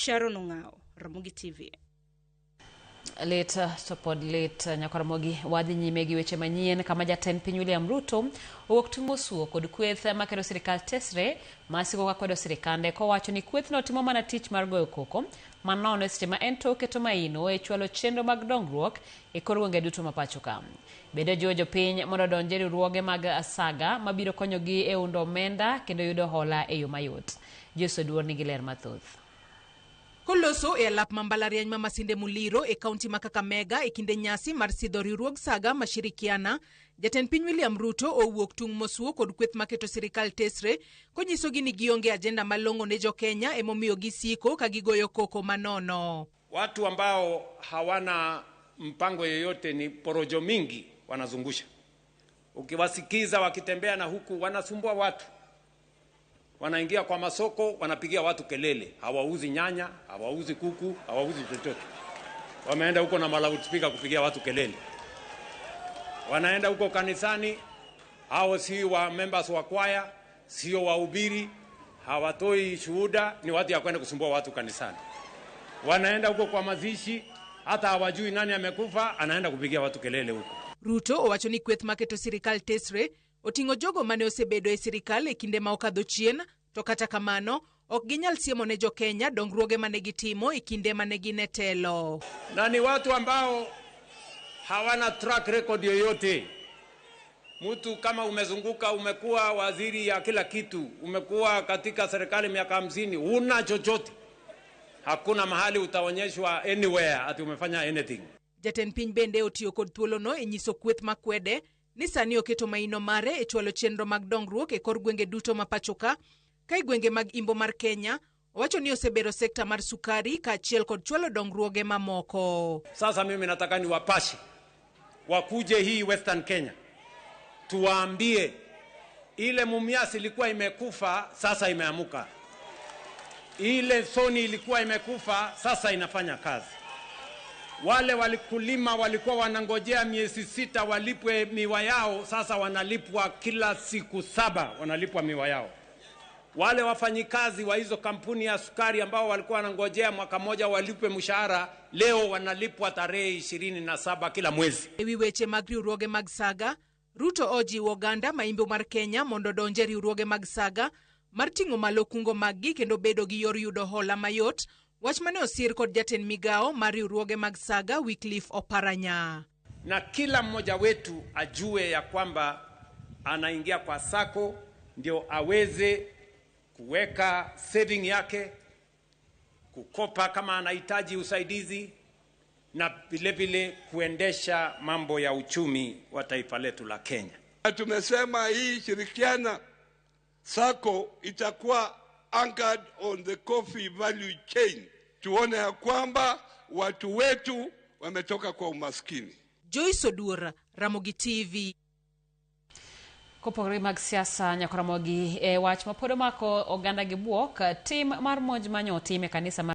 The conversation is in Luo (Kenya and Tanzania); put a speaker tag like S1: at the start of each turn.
S1: Sharon Ong'ao, Ramogi TV.
S2: Lit to pod lit Nyakaramogi wadhi nyime gi weche manyien kama jatend piny William Ruto owuok tung' mosuo kod kweth makelo sirikal tesre masiko ka kwedo sirikande kowacho ni kwethno timo mana tich mar goyo koko manono e seche ma en to oketo maino e chwalo chenro mag dongruok e kor gwenge duto ma pacho ka. Bende ojiwo jopiny mondo odonj e riwruoge mag saga mabiro konyogi e undo omenda kendo yudo hola e yo mayot. Joyce Oduor nigi ler mathoth.
S3: Koloso e alap ma mbalariany ma Masinde Muliro e kaunti ma Kakamega e kinde nyasi mar sidho riwruog saga mashirikiana, jatend piny William Ruto owuok tung' mosuo kod kweth maketo sirikal tesre konyisogi ni gionge ajenda malong'o ne jokenya emomiyo gisiko ka gigoyo koko manono.
S4: Watu ambao hawana mpango yoyote ni porojo mingi wanazungusha. Ukiwasikiza wakitembea na huku wanasumbua watu, wanaingia kwa masoko wanapigia watu kelele, hawauzi nyanya, hawauzi kuku, hawauzi chochote. Wameenda huko na malaudspeaker kupigia watu kelele. Wanaenda huko kanisani, hao si wa members wa kwaya, sio wahubiri, hawatoi shuhuda, ni watu ya kwenda kusumbua watu kanisani. Wanaenda huko kwa mazishi, hata hawajui nani amekufa, anaenda kupigia watu kelele huko.
S3: Ruto owacho ni kweth maketo sirikal tesre oting'o jogo mane osebedo e sirikal e kinde ma okadho chien, to kata kamano ok ginyal siemo ne jokenya dongruoge mane gitimo e kinde mane gin e telo.
S4: Na ni watu ambao hawana track record yoyote. Mtu kama umezunguka, umekuwa waziri ya kila kitu, umekuwa katika serikali miaka 50, huna chochote, hakuna mahali utaonyeshwa anywhere ati umefanya anything.
S3: Jatend piny bende otiyo kod thuolono e nyiso kweth makwede ni sani oketo maino mare e chwalo chenro mag dongruok e kor gwenge duto ma pacho ka, ka e gwenge mag imbo mar Kenya owacho ni osebero sekta mar sukari kaachiel kod chwalo dongruoge mamoko.
S4: Sasa mimi nataka niwapashe wakuje hii Western Kenya, tuwaambie ile Mumias ilikuwa imekufa, sasa imeamuka. Ile Sony ilikuwa imekufa, sasa inafanya kazi. Wale walikulima walikuwa wanangojea miezi 6 walipwe miwa yao, sasa wanalipwa kila siku 7 wanalipwa miwa yao. Wale wafanyikazi wa hizo kampuni ya sukari ambao walikuwa wanangojea mwaka moja walipwe mshahara, leo wanalipwa tarehe 27 kila mwezi.
S3: Ewi weche mag riwruoge mag saga, Ruto ojiwo oganda ma imbo mar Kenya mondo odonj e riwruoge mag saga mar ting'o malo kungo maggi kendo bedo gi yor yudo hola mayot, wach mane osir kod jatend migao mar riwruoge mag saga Wycliffe Oparanya.
S4: Na kila mmoja wetu ajue ya kwamba anaingia kwa sako ndio aweze kuweka saving yake, kukopa kama anahitaji usaidizi, na vile vile kuendesha mambo ya uchumi wa taifa letu la Kenya.
S5: Tumesema hii Shirikiana Sacco itakuwa anchored on the coffee value chain. Tuone ya kwamba watu wetu wametoka kwa umaskini.
S3: Joyce Oduor, Ramogi TV.
S2: Kopogore mag siasa Nyakaramogi e wach ma pod omako oganda gi buok, tim mar monj manyo otim e kanisa mar